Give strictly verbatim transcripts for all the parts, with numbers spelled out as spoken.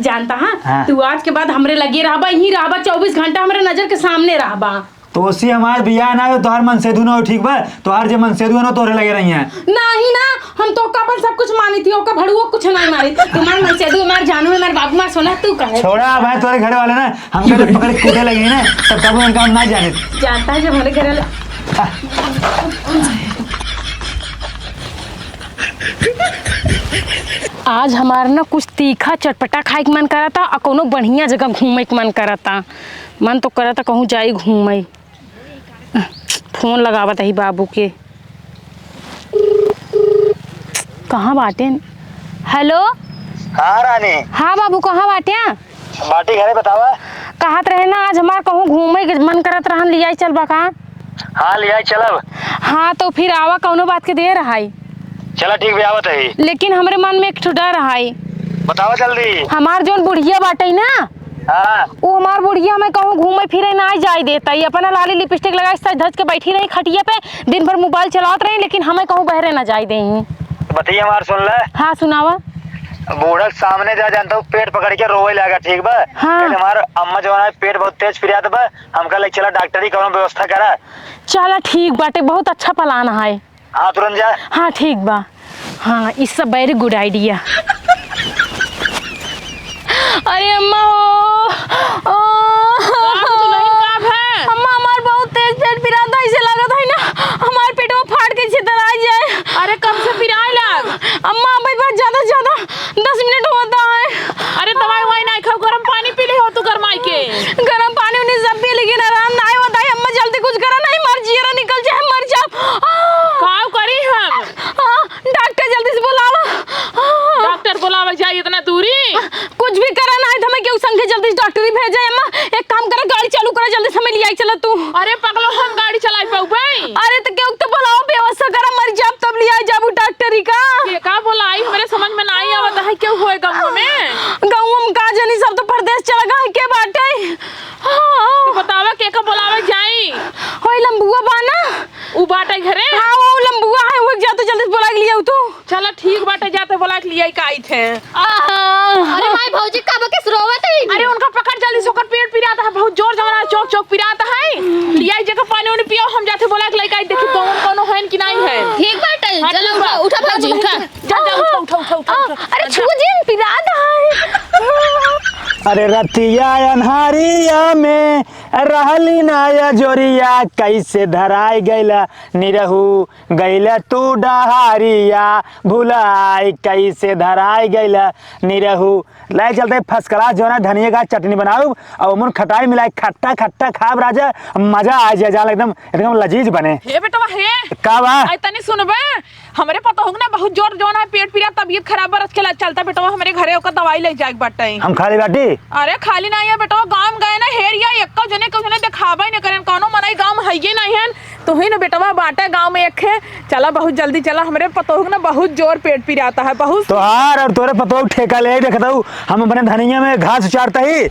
जानता है, हाँ। तू आज के बाद हमरे लगे रहबा, यहीं रहबा, चउबीस घंटा हमरे नजर के सामने रहबा। तो ओसी हमार बियाह ना हो, तोहार मनसेधु ना हो, ठीक बा? तोहार जे मनसेधु है ना, तोहरे लगे रही हैं। नहीं ना, हम तो ओका अपन सब कुछ मानी थी, ओका भड़ुओ कुछ नहीं मानी। तुम्हार मनसेधु, हमार जानू, हमार बाबू, हमार सोना, तू कहे। छोड़ा भाई, तोरे घर वाले ना हमके जब पकड़ के कूटे लगे ना, तब कबो इनका हम ना जाने। जानता है, जब हमारे घर वाले आज हमार ना कुछ तीखा चटपटा खाए के मन करता, आ कउनो बढ़िया जगह घूमे के मन करता। मन तो करता कहूँ जाई घूमे। फोन लगावत ही बाबू के। कहाँ बाटेन? हेलो। हाँ रानी। हाँ बाबू, कहाँ बाट्या? बाटी घरे, बतावा। कहत रहे ना, आज हमार कहूँ घूमे के मन करत रहन, लियाई चलबा का? हाँ, लियाई चलब। हाँ, तो फिर आवा, कउनो बात के देर है। चला ठीक बा, आवत ही। लेकिन हमरे मन में एक ठो डर है। बतावा जल्दी। हमार जउन बुढ़िया बाटे ना, हाँ। उ हमार बुढ़िया हमें कहूँ घूमे फिरे ना जाए देता। ई अपना लाली लिपस्टिक लगाए सज धज के बैठी रही खटिया पे, दिन भर मोबाइल चलावत रही, लेकिन हमें कहूँ बहरे ना जाए देही। बतिया हमार सुन ले। हाँ, सुनावा। बूढ़ा के सामने जा, जानता हूँ, पेट पकड़ के रोवे लागा, ठीक बा? हाँ। कहते, "हमार अम्मा जउन है, पेट बहुत तेज पिरात बा, हमका ले चला डॉक्टरी, कउनो व्यवस्था करा।" चला ठीक बाटे, बहुत अच्छा प्लान है। हाँ, तुरंत जा। हाँ, ठीक बा। हाँ, it's a very good idea। अरे अम्मा हो, ओ। का हो दुल्हन, का भा? अम्मा, हमार बहुत तेज पेट पिराता, ऐसे लागत है ना हमार पेटवा फाट के छितराई जाए। अरे कब से पिराए लाग? अम्मा, अबे बस ज्यादा से ज्यादा दस मिनट होता है। अरे दवाई ववाई नाहीं खाओ, गरम पानी पी ले हो तू गरमाई के। गरम पानी उनी सब पी, लेकिन आराम नाहीं होता है। अम्मा जल्दी कुछ करा, नहीं मर जियरा निकल जाए, मर जाओ। आ! काव करी हम? आ, डॉक्टर जल्दी से बुलावा। आ! डॉक्टर बुलावे जाई इतना दूरी? कुछ भी करा, नाहीं तो हमें केहू संगे जल्दी से डॉक्टरी भेजा। अम्मा, एक काम करा, गाड़ी चालू करा, जल्दी से हमें लियाई चला तू। अरे पगलो, हम गाड़ी चलाई पाउबे? अरे तो केहू तो बुलावा, व्यवस्था करा, मर जाब तब लियाई जाबू डॉक्टरी का। के का बुलाई, हमरे समझ में नाहीं आवत है, केहू होए गाँव में? गाँव में का जानी, सब तो परदेस चला गा है, के बाटे? हाँ। तो बतावा, के का बुलावे जाई? होई लंबुआ बा ना? उ बाटे घरे? हाँ, वो लंबुआ है, वो जा तो जल्दी से बुला के लियाऊ तू। चला ठीक बाटे, जाते बुला के लियाई का आई थे। आहा। अरे माई, भौजी का बके रोवत है? अरे उनका पकड़ जल्दी से, ओकर पेट पिरात है, बहुत जोर जबरन चौक चौक पिरात है। लियाई जेकर पानी उनी पियाओ, हम जाते बुला के लेके आई, देखी कौन कौनो है कि नाहीं है। ठीक बाटे, हाँ, चलो ठीक बा। उठा, उठा भौजी, उठा। जा, जा, उठा, उठा, उठा, उठा, आ, उठा। अरे जा। छुआ जिन, पिरात है। अरे रतिया अन्हारिया में रहली ना या जोरिया, कैसे धराई गइला निरहू, गइला तू डहारिया, भुलाई कैसे धराई गइला निरहू। लाई चलते first class जौन है धनिया का चटनी बनाउब, अउर ओमन खटाई मिलाई, खट्टा खट्टा खाब राजा, मजा आ जाए, जान एकदम, एकदम लजीज बने। हे बेटवा, हे। का बा? आई तनी सुनबे, हमरे पतोह के ना बहुत जोर जौन है पेट पीरा, तबियत खराब बा, रच के ला चलता बेटवा, हमरे घरे ओकर दवाई ले जाए के बाटे। हम खाली बाटी? अरे खाली नाहीं है बेटवा, गाँव में गए ना हेरिया, एक्को जने केहू जने देखाबे न करेन, कौनो मनई गाँव में हइये नाहीं है। तू ही न बेटवा बाटे गाँव में एक है, चला बहुत जल्दी चला, हमरे पतोह के ना बहुत जोर पेट पिराता है, बहुत। तोहार और तोरे पतोह के ठेका ले देखत हूँ, हम अपने धनिया में घास उचारता ही।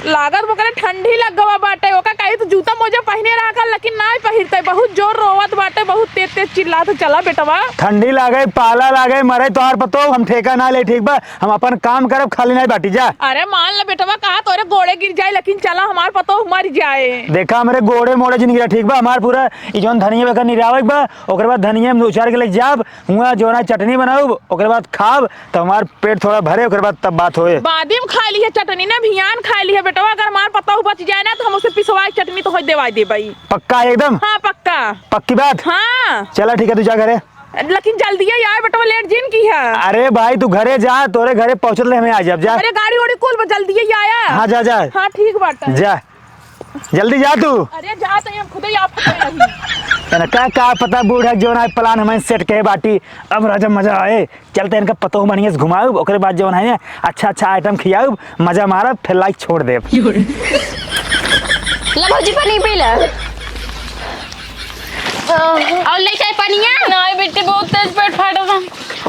लागत ओकरे ठंडी लग गवा बाटे, ओका कही तो जूता मोजा पहिने रहा कर, लेकिन नाहीं पहिरते, बहुत जोर रोवत बाटे, बहुत तेज तेज चिल्लात। चला बेटवा। ठंडी लागे, पाला लागे, मरे तोहार पतोह, हम ठेका ना ले, ठीक बा? हम अपन काम करब, खाली नाहीं बाटी जा। अरे मान ले बेटवा, कहा तोरे गोड़े गिर जाए, लेकिन चला हमार पतोह मर जाए। देखा हमरे गोड़े मोड़े जिन गिरा, ठीक बा? हमार पूरा ई जौन धनिया बेकर निरावे के बा, ओकरे बाद धनिया में उचार के लेके जाब, हुआँ जौन है चटनी बनाउब, ओकरे बाद खाब, तब हमार पेट थोड़ा भरे, ओकरे बाद तब बात होए। बादी में खाए ली है चटनी ना, भियान खाए ली है बेटवा, अगर हमार पतोह बच जाए ना तो हम उसे पिसवाए चटनी तो हो देवाई देबई। पक्का है एकदम? हाँ पक्का। पक्की बात? हाँ। चला ठीक है, तू जा घरे। लेकिन जल्दी ही आए बेटवा, लेट जिन की है। अरे भाई तू घरे जा, तोरे घरे पहुँचत ले हमें आ जाब, जा। अरे गाड़ी ओड़ी कुल बा, जल्दी ही आया। हाँ जा जा। हाँ ठीक बाटे। जा। जल्दी जा तू। अरे जा तो हम खुदे ही आप पकड़ रही। इनका का पता बूढ़ा जौन है plan हमें set कहे बाटी। अब राजा मजा आए। चलते इनका पतोह बढ़िया से घुमाउब, ओकरे बाद जौन है अच्छा अच्छा item खियाउब, मजा मारब, फिर लाइक छोड़ देब। ला भौजी पानी पी ले। और ले चाय पानिया? नाहीं बेटी, बहुत तेज पेट फाटत है।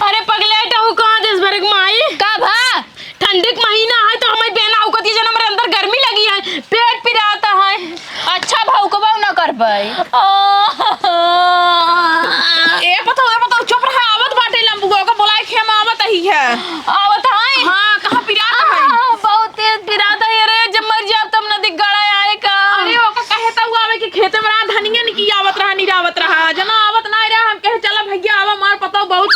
अरे पगले, हटाऊ कहाँ देश भर के माई? का भा? ठंडी के महीना है तो हमें बेना उकत के जना हमरे अंदर गर्मी लगी है, पेट पिराता है। अच्छा भौकबो न करबै। ए पतोह, ए पतोह, चुप रहा, आवत बाटे लंबुआ, ओका बोलाए के हम आवत ही है। आवत है? हाँ, कहाँ पिरात है?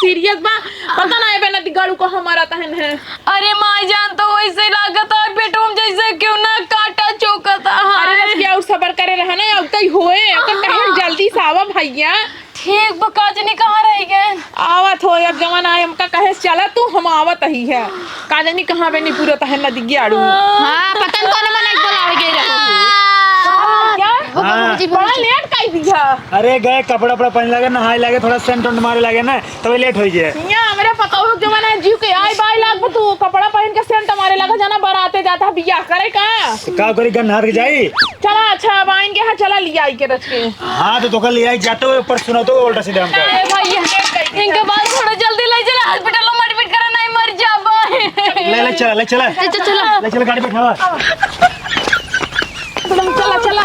सीरियस बा। पता ना एबे नदी गाड़ू कहाँ मारा तहन है। अरे माई जान, तो वैसे लागत है पेटवा में जैसे केहू ना काटा चोकत है। अरे रसिया, और सबर करे रहा ना, अब तई होए, अब तो कहे हाँ। जल्दी से आवा भैया। ठीक बा, का जनी कहाँ रह गए? आवत हो, अब जवन आए, हमका कहे चला तू, हम आवत ही है। का जनी कहाँ बे नहीं पूरा तहन नदी गाड़ू। हाँ, पता न कौन मन एक बोलावे गए रहे। क्या? हाँ। जी, बड़ा लेट काई दिया। अरे गए कपड़ा उपड़ा पहने लगे, नहाए लगे, थोड़ा सेंट उंट मारे लगे ना, तबे लेट हो गया। यहाँ हमरे पतोह के जमाना है, जीव के आई बाई लाग तू कपड़ा पहन के सेंट मारे लगा, जाना बाराते जाता है बियाह करे का। तो का करी, गन हार के जाई? चला अच्छा, अब आइन के यहाँ चला लिया आई के रच के। हाँ, तो तोका लिया आई जाते हुए ऊपर सुना तो उल्टा सीधा हमका। ए भैया, इनके बाल थोड़ा जल्दी ले चला, हॉस्पिटल में एडमिट करा, नहीं मर जाबा। ले, ले चला, ले चला। चल, चल, चला। ले चला, गाड़ी बैठावा। चला, चला।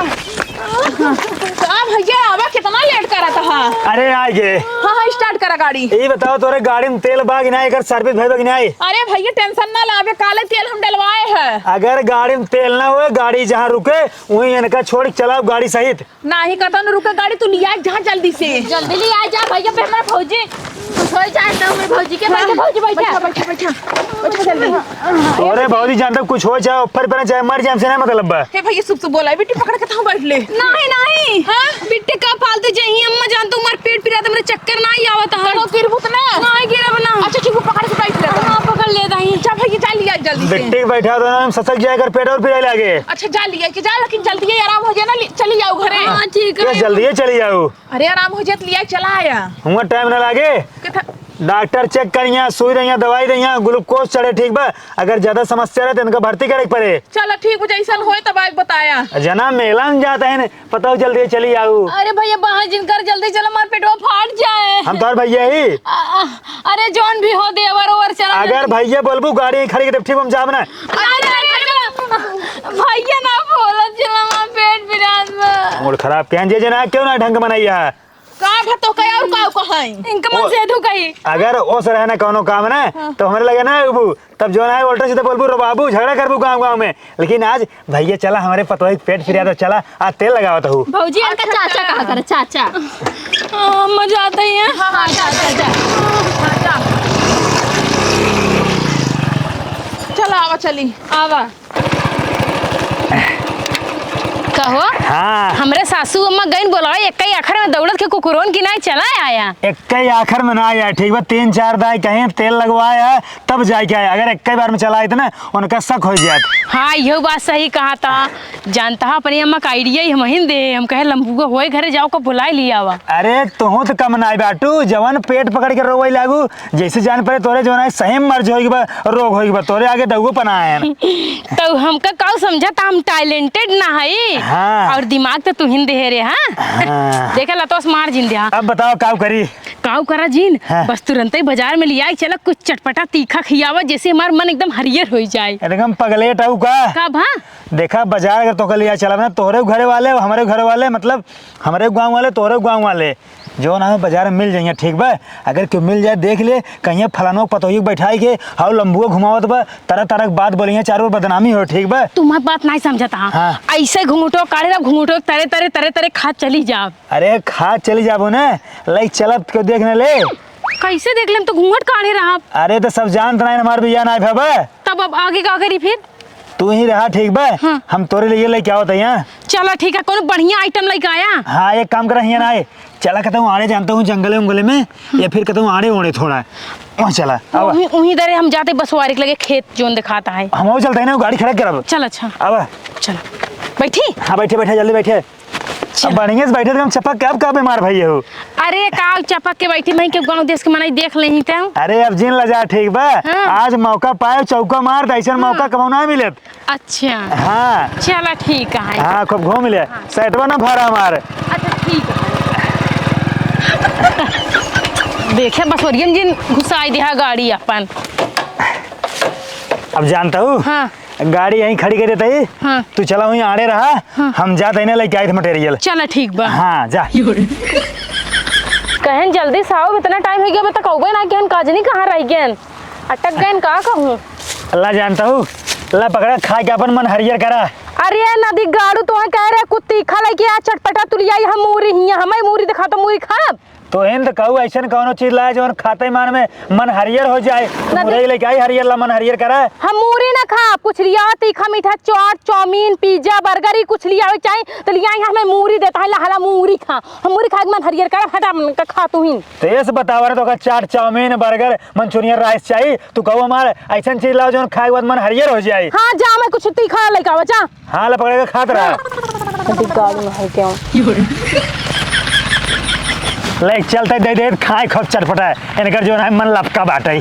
आ भैया, आवा, कितना लेट करत हा। अरे, आ गए। हाँ, हाँ, स्टार्ट करा गाड़ी। ये बताओ, तोरे गाड़ी में तेल बा कि ना, एकर सर्विस भइल बा कि ना? अरे भैया, टेंशन ना लावे, काले तेल हम डलवाए हैं। अगर गाड़ी में तेल ना होए, गाड़ी जहाँ रुके, वहीं इनका छोड़ के चलाओ गाड़ी सहित। नाही कतन रुके गाड़ी, तू लिया जा जल्दी से। जल्दी लिया जा भैया, पे हमारा भौजी कुछ हो जाए तो हमारे भौजी के। हाँ, बैठा भौजी, बैठा। बैठा, बैठा, बैठा। बैठा जल्दी। तोरे भौजी जानता कुछ हो जाए, ऊपर पर चाहे मर जाए, हमसे ना मतलब बा। हे भैया, सुप सुप बोला, बिट्टी पकड़ के तहाँ बैठ ले। नहीं, नहीं। हाँ? बिट्टी का फालतू जही, अम्मा जान तो हमारे पेट पिरात, मेरे चक्कर ना ही आवत है। तो फिर भूत ना। नहीं गिरब ना। अच्छा ठीक, वो पकड़ के बैठ ले। हाँ, पकड़ ले दाई। जा भैया, जा लिया जल्दी से। बिट्टी के बैठा दो ना, हम ससक जाए कर पेट और पिराए लागे। अच्छा जा लिया के जा, लेकिन जल्दी ही आराम हो जाए ना, ले- चली जाओ घरे। हाँ, ठीक है। जल्दी ही चली जाओ। अरे आराम हो जाए तो लिया चला आया। हुआ टाइम ना लागे। कितना? डॉक्टर चेक करिया, सुई रहिया, दवाई रहिया, ग्लूकोज चढ़े, ठीक बा। अगर ज्यादा समस्या रहे तो इनका भर्ती करे के पड़े। चलो ठीक बा, जैसन होए तब आके बताया। जना मेला में जाता है ना, पता हो जल्दी चली आऊ। अरे भैया, बाहर जिनकर जल्दी चलो, हमार पेटवा फाट जाए। हम तोहर भैया ही। आ, आ, अरे जौन भी हो, देवर ओवर चलो। अगर भैया बोलबू, गाड़ी यहीं खड़ी कर देब, ठीक, हम जाब ना। अरे, अरे, अरे, भैया ना बोलत चलो, हमार पेट पिरात बा। मूड खराब के जे जना, क्यों ना ढंग मनाइया? का भा तो कहे और का कहे? इनका मन ओ, से धू कही। अगर ओस रहे ना कौनो काम ना, हाँ। तो हमरे लगे ना अबू, तब जो ना है उल्टा सीधा बोलबू, रो बाबू, झगड़ा करबू गाँव गाँव में। लेकिन आज भैया चला, हमरे पतोही के पेट फिरा तो चला, आ तेल लगावत हूँ। भौजी, इनका चाचा कहा करे, चाचा। हाँ, मजा आता ही है। हाँ, हाँ, चाचा, चाचा। चला, आवा, चली। आवा। कहो, हाँ। हमरे सासू अम्मा गइन बोलावे, एक्कई आखर में दौड़त के कुकुरोन की नाई चला आया। एक्कई आखर में ना आया, ठीक बा, तीन चार दाई कहीं तेल लगवाया, तब जाके आया। अगर एक्कई बार में चला आइत ना, उनका शक हो जात। हाँ, यह बात सही कहा था। जानता हा, अपनी अम्मा का आइडिया ही हमहिन दे, हम कहे लम्बुआ होए घरे जाओ का बुलाए लिया आवा। अरे, तुहू तो कम नाई बाटू, जवन पेट पकड़ के रोवे लागू, जैसे जान पड़े तोरे जवन है सही में मर्ज होई बा, रोग होई बा, तोरे आगे दउगो पना आयन। तो हमका काऊ समझा था, हम टैलेंटेड ना हई। हाँ। और दिमाग तो तुहिन देहे रे, हाँ? हाँ। देखा लतोस मार जिन दे, हाँ। अब बताओ काऊ करी? काऊ करा जिन? हाँ। बस तुरंते ही बाजार में लिया चला, कुछ चटपटा तीखा खियावा, जैसे हमार मन एकदम हरियर होई जाए। एकदम पगलेट हऊ का? का भा? देखा, बाजार अगर तोके लिया चला ना, तोहरे घरे वाले, हमरे घरे वाले, मतलब, हमरे गाँव वाले, तोहरे गाँव वाले, जो ना हो बाजार में मिल जाइए, ठीक बा? अगर क्यों मिल जाए, देख ले, कहीं फलानो पतोही के बैठाई के, हाउ लम्बुओ घुमावत बा, तरह तरह के बात बोलिए, चारों ओर बदनामी हो, ठीक बा? तुम्हार बात नहीं समझता, हाँ। हाँ। ऐसे घुंघटो काढ़े रहा, घुंघटो तरे तरे, तरे तरे खा चली जाब। अरे, खा चली जाबो ना, लई चलब, क्यों देख न ले। कैसे देख लेम, तो घूंघट काढ़े रहा। अरे, तो सब जानत नहीं, हमार बिया ना भवा। तब अब आगे का करी फिर? तू ही रहा, ठीक बा? हाँ। हम तोरे लिए लेके आवत है यहाँ। चला, ठीक है, कोनो बढ़िया आइटम लेके आया। हाँ, एक काम कर, हियाँ ना आए, चला, कहता हूँ, आड़े जानता हूँ, जंगले उंगले में, या फिर कहता हूँ, आड़े ओड़े थोड़ा, वहाँ चला, आवा। उही, उही दरे हम जाते बसवारी के लगे, खेत जोन दिखाता है। हम वो चलते हैं ना, वो गाड़ी खड़ा करब। चल, अच्छा। आवा। चल। बैठी? हाँ, बैठे, बैठे, जल्दी बैठे। चल। अब बढ़िया से बैठे तो हम चपक के अब का बीमार भई हो? अरे, का चपक के बैठी, मैं के गाँव देश के मनई देख लेही ते। अरे, अब जिन लजा, ठीक बा? हाँ। आज मौका पाए, चौका मार, तो ऐसन हाँ। मौका कबो ना मिलत। अच्छा। हाँ। चला, ठीक है। हाँ, खूब घूम ले। हाँ। सेटवा ना भरा हमार। अच्छा, ठीक है। देखे, बसवरियन जिन घुसाई दिया गाड़ी अपन। अब जानता हूँ। हाँ। गाड़ी यहीं खड़ी कर देता ही। हाँ। तू चला वहीं आड़े रहा। हाँ। हम जाते हैं ना, लेके आए थे मटेरियल। चला, ठीक बा। हाँ, जा। कहन जल्दी से आओ, इतना टाइम हो गया, अबे तक अउबे ना कहन, काजनी कहाँ रह गयन? अटक गयन का कहूँ? अल्लाह जानता हूँ, अल्लाह पकड़ा खा के अपन मन हरियर करा। अरे नदी गाड़ू, तो कह रहे कुछ तीखा लेके आ, चटपटा तुलिया, हम मूरी हिया, हमें मूरी दिखा तो मूरी खाब। तो हिंद कहू ऐसन कौनो चीज लाए जौन खाते मान में मन हरियर हो जाए। तो ना मुरई दे- लेके आई हरियर ला मन हरियर करा। हम मूरी ना खाब, कुछ लिया तीखा मीठा चाट, चाउमीन, पिज्जा, बर्गर, ई कुछ लिया चाही तो लिया, हमें मूरी देता है, ला हला मूरी खा। हम मूरी खाए के मन हरियर करा, हटा मन का खा तू ही। तो ये से बतावा रे, तो का चाट, चाउमीन, बर्गर, मंचूरियन, राइस चाही? तू कहू हमार ऐसन चीज लाओ जौन खाए के बाद मन हरियर हो जाए। हाँ जा, मैं कुछ तीखा लेके आवा जा। हाँ, ले पकड़ के खात रहा। हाँ। गाड़ी में है क्यों? ले चलते दे दे खाए खूब चटपटा। इनकर जौन है मन लपका बाटे।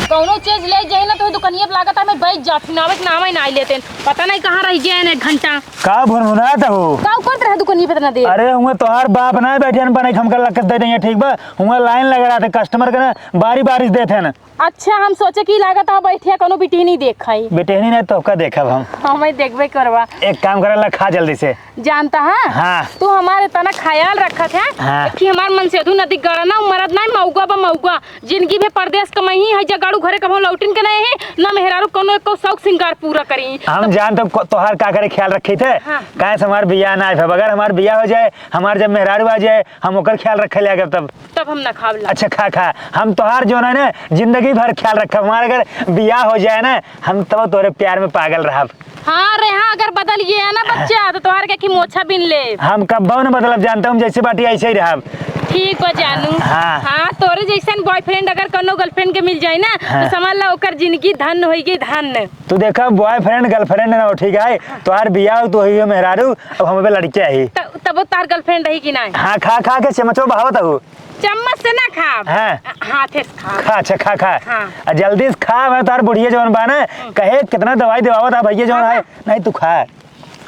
कौनो चीज ले जाए ना तो दुकनिया पे लागत है मैं बैठ जात हूँ, नावे के नाम ही ना लेते। पता नहीं कहाँ रह गए हैं एक घंटा। का भुनभुनात हो? का करत रहे दुकनिया पे इतना देर? अरे हुए तोहार बाप ना बैठे हैं, बने हमका लकस दे देंगे, ठीक बा? हुए लाइन लगा रहा थे कस्टमर के ना, बारी बारी से देते हैं। अच्छा, हम सोचे कि लागत है बैठिया कौनो बिटिहनी देखाई। बिटिहनी नहीं तो का देखब हम? हमें देखबे करवा। एक काम करे ला, खा जल्दी से। जानता है? हाँ। तू हमारे तना ख्याल रखत है हाँ। कि हमार मन से तू नदी गड़ा ना, मरद नहीं मौगा बा मौगा। जिंदगी भर परदेस कमाई है, जगाड़ू घरे कबहू लौटिन के नहीं है, ना मेहरारू कौनो एको शौक सिंगार पूरा करी। हम जानत को-, तोहार का करे ख्याल रखी थे। हाँ। काहे से हमार बियाह ना आए, अगर हमार बियाह हो जाए, हमार जब मेहरारू आ जाए, हम ओकर ख्याल रखे ले आगे तब। तब हम ना खाब ला। अच्छा खा खा, हम तोहार जौन है ना जिंदगी भर ख्याल रखब। हमार अगर बियाह हो जाए ना, हम तब तोरे प्यार में पागल रहब। हाँ रे हाँ, अगर बदल गया है ना बच्चा तो तोहार के की मोछा बीन ले। हम कब्बो न बदलब, जानता हूँ जैसे बाटी ऐसे ही रहब। ठीक बा जानू। हाँ। हाँ, तोरे जैसन बॉयफ्रेंड अगर कोनो गर्लफ्रेंड के मिल जाए ना हाँ। तो समझ ला ओकर जिंदगी धन्य होई गई, धन्य। तू देखा बॉयफ्रेंड गर्लफ्रेंड ना हो, ठीक है? तोहार बियाह तो हुई हो मेहरारू, अब हम पे लड़के आई। त-, तब वो तार गर्लफ्रेंड रही कि नहीं? हाँ, खा खा के चमचो बहावत हूँ। चम्मच से ना खाब। हाँ। हाथे से खाब। खा, अच्छा, खा, खा। हाँ। आ जल्दी से खा, मैं तोहार बुढ़िया जवन बा ना, हम्म। कहे कितना दवाई देवावत है भैया जवन है। हाँ। नहीं, तू खा।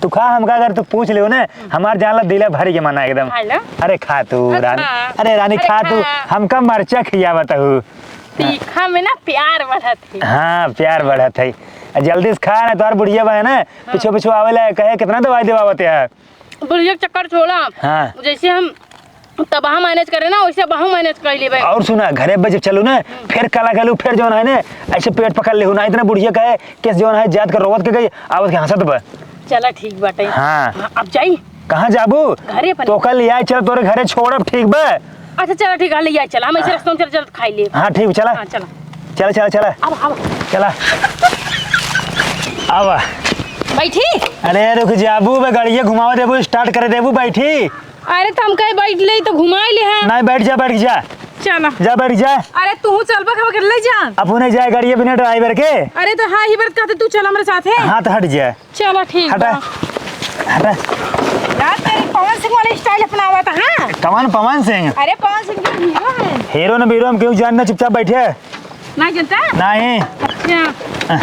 तू खा, हमका अगर तू पूछ लियो ना, हम्म। हमार जान ला दिला भर के मना एकदम। खा लो। अरे खा तू, अच्छा। रानी। अरे रानी, अरे खा तू। खा। हमका मरचा खियावत हूँ। तीखा में ना प्यार बढ़त है। हाँ, प्यार बढ़त है। आ जल्दी से खा ना, तोहार बुढ़िया बा है ना, हाँ। पीछे पीछे आवे ला, कहे कितना दवाई देवावत है। बुढ़िया के चक्कर छोड़ा। हाँ। जैसे हम तबहा मैनेज करे ना, वैसे बहू मैनेज कर लेबे। और सुना, घरे बस जब चलू ना, हम्म। फिर काला कहलू, फिर जौन है ना, ऐसे पेट पकड़ लेहू ना, इतना बुढ़िया कहे, किस जौन है, जात के रोवत के गई, आवत के हंसत बा। चला ठीक बाटे। हाँ। हाँ, अब जाई। कहाँ जाबू? घरे पर। तो कल लिया चल, तोरे घरे छोड़ब, ठीक बा? अच्छा चला ठीक है, ले आई चला, हम ऐसे हाँ। रास्ता में चल चल खाई ले। हाँ ठीक, चला। हाँ, चला। चला, चला, चला। अब, अब। चला। अब। बैठी? अरे रुक जाबू, बे गड़िया घुमावा देबू, स्टार्ट करे देबू, बैठी। अरे तो हम कहे बैठ ले तो घुमाई ले हाँ। नहीं, बैठ जा, बैठ जा। चला। जा, बैठ जा। अरे तू चलबा, हम अकेले जान। अपने जाए गड़िया बिना ड्राइवर के। अरे तो हाँ, ही बात कहते तू चल हमरे साथ है। हाँ तो हट जा। चला ठीक हटा। बा। हटा। यार तेरे पवन सिंह वाले स्टाइल अपनावा था, हाँ? कौन पवन सिंह? अरे पवन सिंह जो हीरो है। हीरो न वीरो हम क्यों जानना, चुपचाप बैठे। ना जनता? नहीं। अच्छा।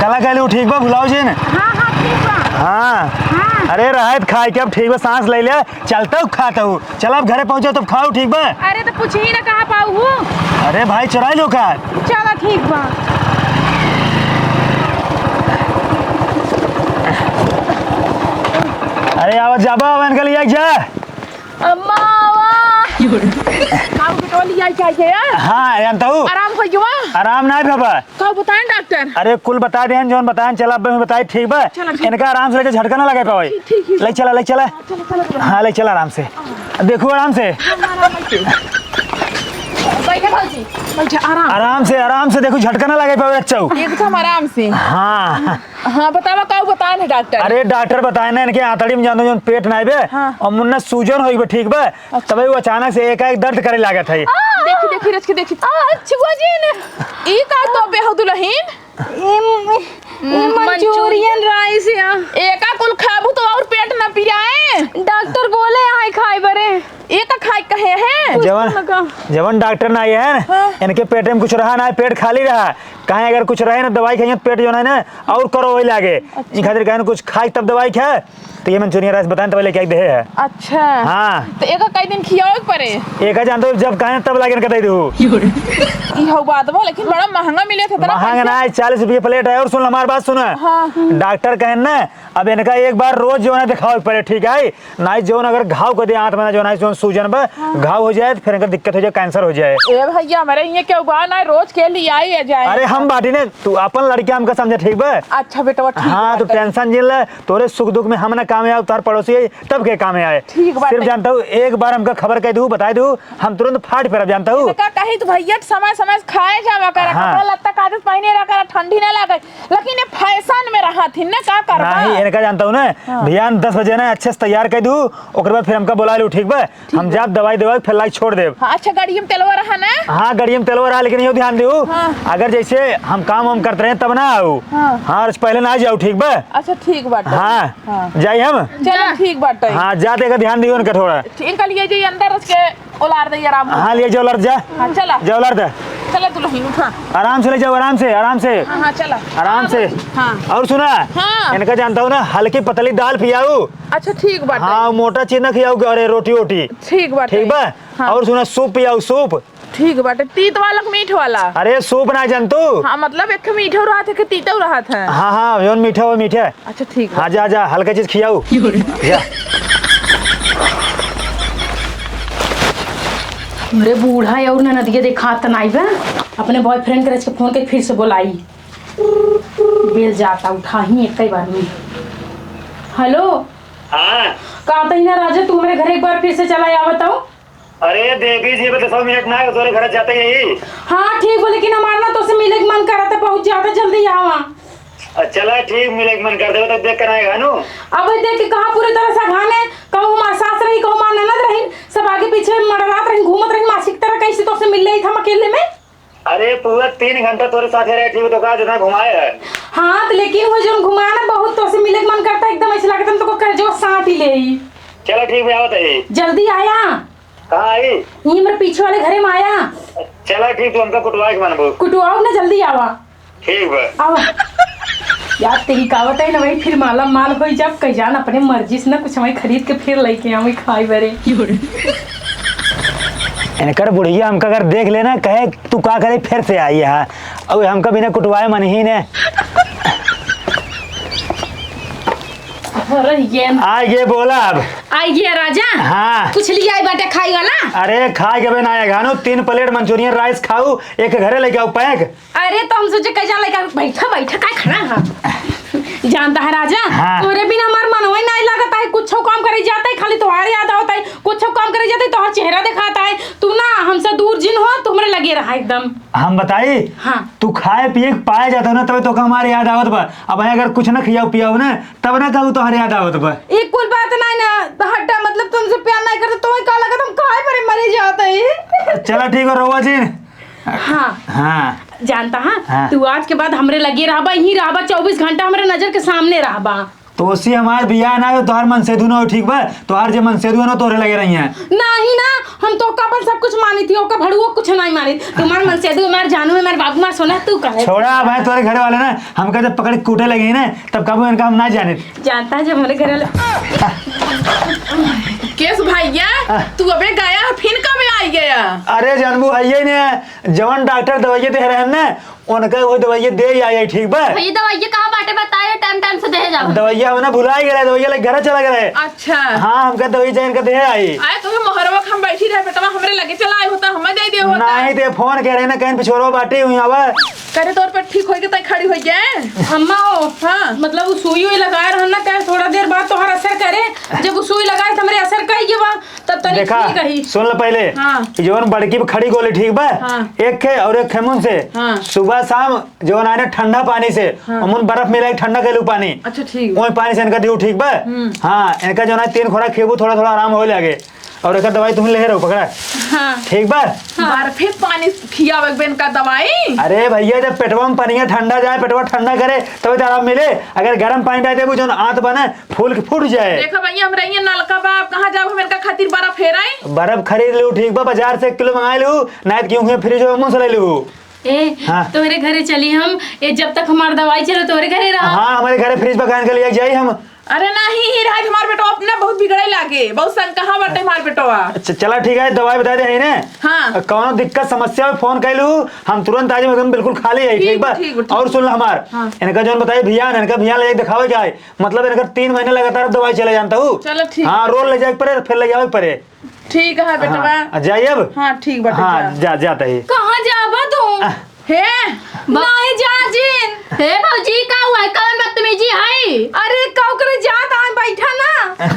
कला कहलू ठीक बा, भुलाओ जिन। हाँ, हाँ, ठीक बा। हाँ। हाँ। अरे रहत खाए के अब ठीक बा, सांस ले ले, चलता हूँ, खाता हूँ। चल अब घरे पहुँचो तब खाओ, ठीक बा? अरे तो पूछ ही ना कहाँ पाऊ हूँ। अरे भाई चुराई लो का? चला ठीक बा। अरे आवा जाबा, अब इनके लिए जा। अम्मा आवा। काऊ के टोली आई क्या के यार? हाँ, जानता हूँ। आराम हो गया? आराम ना बाबा। का बताएं डॉक्टर? अरे कुल बता देहन, जौन बताएन, चला अब में बताए, ठीक बा? चला, ठीक। इनका आराम से लेके झटका ना लगे पावे। ठीक, ठीक, ठीक। ले चला, ले चला। चला, चला, चला। हाँ, ले चला आराम से। देखो आराम से। हाँ, हाँ, आराम से। बैठे भौजी, बैठे, आराम। आराम से, आराम से देखो, झटका ना लगे पावे, अच्छा हो। एकदम आराम से। हाँ। हाँ, बतावा, का बताएन है डॉक्टर? अरे डॉक्टर बताएन ना, इनके आंतड़ी में जानो जौन पेट ना आवे, हाँ। और मुन्ना सूजन होई बे, ठीक बा? अच्छा। तबे वो अचानक से एकाएक दर्द करे लागत है। देखी, देखी, रच के देखी। आ, छुआ जी ने। ई का तो बेहू दुलहिन? ई, ई म-, मंचूरियन राइस या। एका कुल खाबू तो और पेट ना पिराए। डॉक्टर बोले आए खाए बरे। एका खाए कहे हैं? जवन, कुछ ना का। जवन डॉक्टर ना आए हैं, हाँ। इनके पेट में कुछ रहा ना, पेट खाली रहा। कहें अगर कुछ रहे ना, दवाई खाइए तो पेट जो है ना, और करो वही लागे। अच्छा। ई खातिर कहें कुछ खाई तब दवाई खाए। तो ये मंचूरियन राइस बताएं, तो पहले क्या दे है? अच्छा। हाँ। तो एक कई दिन खियावे के पड़े? एक जानते हो, जब कहें तब लागे इनका दे दो। ई हो बात बा, लेकिन बड़ा महंगा मिले थे, इतना महंगा पैसा। ना है, चालीस रुपये प्लेट है। और सुन, हमारी बात सुना। हाँ। डॉक्टर कहें ना, अब इनका एक बार रोज जो है ना दिखावे के पड़े, ठीक है? नाई जौन अगर घाव कर दे हाथ में, ना जौन है, जौन सूजन बा, हाँ। घाव हो जाए, तो फिर इनका दिक्कत हो जाए, कैंसर हो जाए। ए भैया, हमारे ये क्या हुआ ना, रोज के लिए आई जाए। अरे हम बाटी ने, तू अपन लड़किया हमका समझे, ठीक बा? अच्छा बेटवा, ठीक हाँ, तू बाटे। Tension जिन ले, तोरे सुख दुख में हम ना काम आए, तोर पड़ोसी है, तब के काम आए। ठीक बाटे। सिर्फ जानता हूँ, एक बार हमका खबर कह दू, बताई दू, हम तुरंत फाट फिरब, जानता हूँ। इनका कही तो भैया समय समय से खाए जावा करा, हाँ। कपड़ा लत्ता काजत पहने रहा करा, ठंडी ना लगे, लेकिन ये fashion में रहा थी ना, का करबा? नहीं, इनका जानता हूँ ना, हाँ। बिहान दस बजे ना अच्छे से तैयार कह दू, ओकर बाद फिर हमका बुला लू, ठीक बा? हम जाब दवाई देवा, फिर लाई छोड़ देब। हाँ, अच्छा, गाड़िया में तेलवा रहा ना? हाँ, गाड़िया में तेलवा रहा, लेकिन इहो ध्यान दिहू, हाँ। अगर जैसे हम काम वाम करत रहे तब ना आऊ। हाँ। हाँ, आज पहले ना आ जाऊ, ठीक बा? अच्छा, ठीक बाटे। हाँ, हाँ। जाई हम? चला, ठीक बाटे। हाँ, जाते का ध्यान दिहू उनका थोड़ा। इनका लिए जाई अंदर उसके ओलार दे आराम से। हाँ, ले जाओ, ओलार जा। हाँ, चला। जाओ, ओलार दे। चला दुल्हन, उठा। आराम से ले जाओ, आराम से, आराम से। हाँ, हाँ, चला। आराम से। हाँ। और सुना, हाँ। इनका जानता हूँ ना, हल्की पतली दाल पियाऊ। अच्छा, ठीक बाटे। हाँ, मोटा चीज ना खियाऊ, अरे रोटी वोटी। ठीक बाटे। ठीक बा? हाँ। और सुना, सूप पियाऊ, सूप। ठीक बाटे। तीत वाला कि मीठ वाला? अरे सूप ना जानतू? हाँ, मतलब एक मीठा रहत है कि तीता रहत है? हाँ, हाँ, जौन मीठा हो मीठा। अच्छा, ठीक बा। हाँ, जा, जा, हल्का चीज खियाऊ। जा। अरे बूढ़ा है और ना नदिया देखात नाई बा। अपने boyfriend के रच के फोन के फिर से बोलाई। बेल जाता उठा ही एक ही बार में। हेलो। हाँ। कहत ही ना राजा, तू हमरे घर एक बार फिर से चला आवत हो। अरे देवी जी, बस दसवा मिनट ना है, तोरे घर जाते ही। हाँ ठीक बा, लेकिन हमार ना तोसे मिले के मन करत है, बहुत ज्यादा, जल्दी आवा। अ, चला ठीक, मिले के मन कर देवे तब देख कर आएगा नु। अब देख के कहाँ पूरे तरह से अघान है, कहूँ हमार सास रही, कहूँ हमार ननद रही, सब आगे पीछे मड़रात रही, घूमत रही, मासी की तरह। कैसे तोसे मिल रही था हम अकेले में? अरे पूरा तीन घंटा तोरे साथे रहे, ठीक तो का जितना घुमाए है। हाँ तो लेकिन वो जो घुमाए ना, बहुत तोसे मिले के मन करता, एकदम ऐसे लगता हम तो को कर जो साथ ही ले ही। चला ठीक बा, आवत है। जल्दी आया। कहाँ आई? ये मेरे पीछे वाले घरे में आया। चला ठीक, तू हमका कुटवा के मानबो। कुटवाओ ना, जल्दी आवा। ठीक बा। आवा। यार तेरी कहावत है ना भाई, फिर माला माल होई जब कई जान अपने मर्जी से ना कुछ हमें खरीद के फिर लेके आवे खाए बरे। इनकर बुढ़िया हमका अगर देख लेना, कहे, "तू का करे फिर से आई है?" और हमका बिना कुटवाए मन ही ने। अरे ये न- आ ये बोला अब। आ ये राजा। हाँ। कुछ लिया आई बाटे खाई वाला? अरे खाए के बे ना आए घानो, तीन plate Manchurian rice खाऊ, एक घरे लेके आऊ pack। अरे तो हम सोचे कई जान लेके आऊ, बैठा बैठा का खड़ा है? जानता है राजा, हाँ। तोरे बिना हमार मनवा ही नहीं लागत है, कुछ काम करे जाता है खाली तुम्हारे याद आवता है, कुछ काम करे जाता है तोहर चेहरा दिखाता है, तू ना हमसे दूर जिन हो, तू हमरे लगे रहा एकदम। हम बताई? हाँ। तू खाए पिए के पाए जाता हो ना, तबे तो हमारे याद आवत बा। अब अगर कुछ ना खियाओ पियाओ ना, तब ना कहू तोहरे याद आवत बा। ई कुल बात नहीं ना, हटा, मतलब तुमसे प्यार नहीं करते, तुम्हें का लगत हम खाए परे मरी जाते ही। चला ठीक हो रउआ जी। हाँ। हाँ। जानता है, हाँ। तू आज के बाद हमरे लगे रहबा, यहीं रहबा, चउबीस घंटा हमरे नजर के सामने रहबा। तो ओसी हमार बियाह ना हो, तोहार मनसेधु ना हो, ठीक बा? तोहार जे मनसेधु है ना, तोहरे लगे रही हैं। नहीं ना, हम तो ओका अपन सब कुछ मानी थी, ओका भड़ुओ कुछ नहीं मानी। तुम्हार मनसेधु, हमार जानू, हमार बाबू, हमार सोना, तू कहे। छोड़ा, अब है तोहरे घर वाले ना, हमका जब पकड़ के कूटे लगे हैं ना, तब कबो इनका हम ना जाने। जानता है जब हमारे घर वाले। केस भैया, हाँ। तू अबे गया, फिर कब आई गया? अरे जानबू, है ये ने, जवन डॉक्टर दवाइयाँ दे रहे हैं ना, उनका वो दवाइयाँ दे आई, आई, ठीक बा? भैया, दवाइयाँ कहाँ बाटे बताए, टाइम टाइम से दे जाओ। दवाइयाँ हम ना भुला गए, दवाइयाँ लेके घर चला गए। अच्छा। हाँ, हमका दवाई चाहिए, इनका दे आई। आए तुम्हें मोहरवा के हम बैठी रहे, बेटवा हमरे लगे चला आए होता, हमें दे दे होता। नहीं, ते फोन कह रहे ना, कहीं पिछोरवा बाटे हुई आवा। करे तौर पर ठीक होई के तई खड़ी होई गए। अम्मा ओ, हाँ। मतलब वो सुई हुई लगाए रहन ना, कहे थोड़ा देर बाद तोहर असर करे। जब वो सुई लगाए तो हमरे असर कई के बा, तब तनी देखा, ठीक रही। सुन ले पहले। हाँ। ई जवन बड़की पे खड़ी गोली, ठीक बा? हाँ। एक खे और एक खे मुन से। हाँ। सुबह शाम जवन आए ना ठंडा पानी से, हाँ। अमुन बर्फ मिला के ठंडा कैलू पानी। अच्छा, ठीक। वही पानी से इनका दियो, ठीक बा? हम्म। हाँ, इनका जवन है तीन खुराक खेबू, थोड़ा थोड़ा आराम होए लागे। और एक दवाई तुम ले रहो, पकड़ा। हाँ। ठीक बा? हाँ। बर्फे पानी खियावे के बा इनका दवाई। अरे भैया, जब पेटवा में पनिया ठंडा जाए, पेटवा ठंडा करे, तब तो आराम मिले। अगर गर्म पानी डाल देबू, जौन आंत बने, फूल के फूट जाए। देखो भैया, हमरा ये नलका बा, अब कहाँ जाब हम इनका खातिर बर्फ हेराई? बर्फ खरीद लू, ठीक बा, बाजार से एक किलो मंगा लू, नहीं तो क्यों है फ्रिज में मुंह से ले लू। ए, हाँ। तोहरे घरे चली हम, ए, जब तक हमार दवाई चले तोहरे घरे रहा। हाँ, हमारे घरे फ्रिज पर कान के लिए जाई हम। अरे नहीं, ही रहा हमार बेटवा अपना बहुत बिगड़े लागे, बहुत संकहा बाटे हमार बेटवा। अच्छा, चला ठीक है, दवाई बता दे है ने। हाँ। कौनो दिक्कत समस्या में फोन कैलू, हम तुरंत आ जाए, एकदम बिल्कुल खाली है, ठीक ठीक बा? ठीक बा, ठीक। और सुन ला हमार, हाँ। इनका जौन बताई भियान, इनका भियान ले दिखावे के आए, मतलब इनका तीन महीने लगातार दवाई चले जानता हूँ। चलो ठीक। हाँ, रोज ले जाए के पड़े, फिर ले जावे के पड़े। ठीक है बेटवा। हाँ, जाइए अब। हाँ, ठीक बाटे, हाँ, जा। जा, जाता ही। कहाँ जाबा तू? आ, हे, नहीं जा जिन। हे भौजी, का हुआ है? कौन बदतमीजी है? अरे, का करे जात आए, बैठा ना,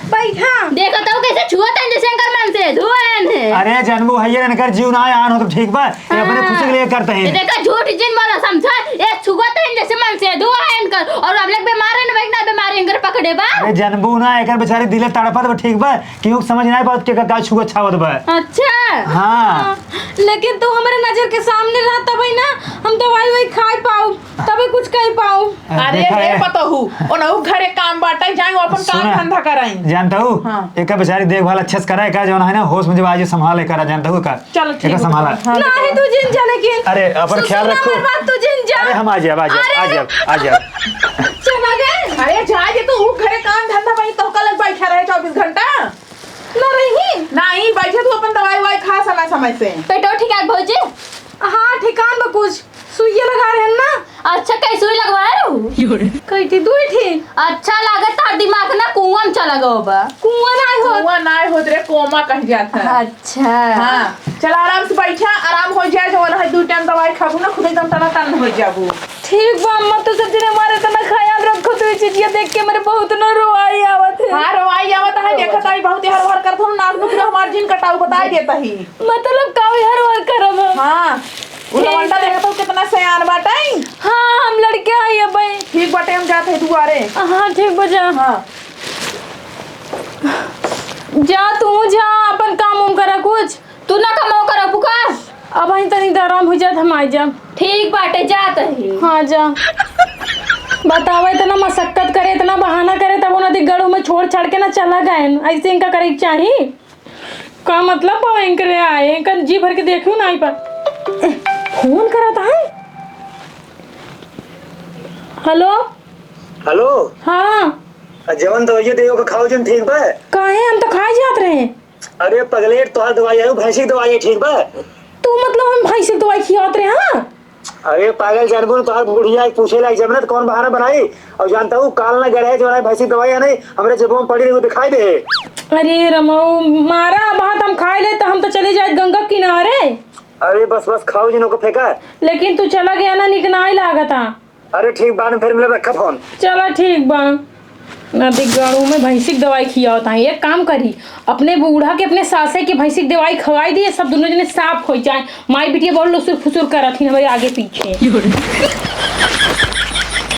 बैठा। देखत हऊ कैसे छुअत हैं, जैसे इनकर मनसेधु हैं। अरे जनबू, हइये इनकर जीव ना आन हो तो ठीक बा, ये अपने हाँ। खुशी के लिए करते हैं। ये देखा, झूठ जिन बोला, समझा? ये छुअत हैं जैसे मनसेधु हैं इनकर, और हम लोग बीमार हैं ना, ना बीमारी इनकर पकड़े बा। अरे जनबू ना, एकर बेचारी दिले तड़पत बा, ठीक बा, क्यों समझ ना पावत के का, का छुअत छावत बा। अच्छा। हाँ। लेकिन तू हमरे नजर के सामने रह, तबे ना हम दवाई ववाई खाए पाऊ, तबे कुछ कह पाऊ। अरे देखा रे है। पतोहू, ओनहु घरे काम बाटे, जाए वो अपन काम सुना। धंधा कराई। जानता हूँ, हाँ। एका बेचारी देखभाल अच्छे से करा, एका जौन है ना, होश में जब आ जाए, संभाल एका, जानता हूँ का? चलो, ठीक एका बा। संभाला। हाँ, नहीं, तू जिन जा, लेकिन अरे, अपन सुन, ख्याल सुन रखो। हमार बात, तू जिन जा। अरे, हम आ जाब, आ जाब, अरे, आ अरे। जाब, आ जाब। चला गए। अरे, जा जे तू, ऊ घरे काम धंधा वही तोहका लग बैठा रहे चउबीस घंटा। ना रही। नहीं, बैठे तू अपन दवाई ववाई खा समय समय से। पेटो ठीक है भौजी? हाँ, ठिकान बा कुछ। सुइया लगा रहे हैं ना? अच्छा, कई सुई लगवाए रहू? कई थी, दुई थी। अच्छा, लागत तार दिमाग ना कुआं में चला गवा बा। कुआं ना हो। कुआं ना होत रे, कोमा कह जात है। अच्छा। हाँ, चला आराम से बैठा, आराम हो जाए, जवन है दू टाइम दवाई खाबू ना, खुद एकदम टनाटन हो जाबू। ठीक बा अम्मा, तू सब दिन हमारे इतना ख्याल रखो, तू ये चीजिया देख के मेरे बहुत ना रोवाई आवत है। हाँ, रोवाई आवत है, देखत आई बहुत हर हर करत हूँ, नाक नुक हमार जिन कटाऊ बताई देता ही। मतलब का हर हर करब हम? हाँ, उ ठीक लवंडा है। देखत हूँ कितना सयान बाटे। हाँ, हम लड़के आई अब। ठीक बाटे, हम जात है दुआरे। हाँ, ठीक बा, जा। हाँ। जा तू, जा अपन काम उम करा कुछ। तू ना कमाओ करा पुकार। अब वहीं तनी आराम हो जात, हम आ जाब। ठीक बाटे, जात ही। हाँ, जा। बतावा, इतना मशक्कत करे, इतना बहाना करे, तब उन्हें गड़ू में छोड़ छाड़ के ना चला गए। ऐसे इनका करे के चाही? का मतलब बा इनकरे आए? इनका जी भर के देखियो ना आई पर। फोन करत है। हेलो। हेलो। हाँ। आ, जवन दवाइया देवे के खाओ जन, ठीक बा? काहे, हम तो खाए जात रहे। अरे पगलेट, तोहार दवाई आयु, भैंसी के दवाई है, ठीक बा? तू मतलब हम भैंसी के दवाई खियावत रहे, हाँ? अरे पागल, जानबू न, तोहार बुढ़िया एक पूछे लायक जब ना तो कौन बहाना बनाई? और जानता हूँ, काल ना गए रहे, जो ना भैंसी के दवाई है नहीं, हमरे जेबों में पड़ी रही, वो दिखाई दे। अरे रमाऊ, मारा बात हम खाए ले तो हम तो चले जाए गंगा किनारे। अरे बस बस, खाओ जिन, ओके फेंका। लेकिन तू चला गया ना, निक ना ही लागता। अरे ठीक, बाद में फिर मिलब, रखा फोन। चला ठीक बा। ना देख, गड़ू में भैंसी के दवाई खियावत है। एक काम करी, अपने बूढ़ा के अपने सासे के भैंसी के दवाई खवाई दिए, सब दोनों जने साफ हो जाए। माई बिटिया बहुत लुसुर फुसुर करत ही हमारे आगे पीछे।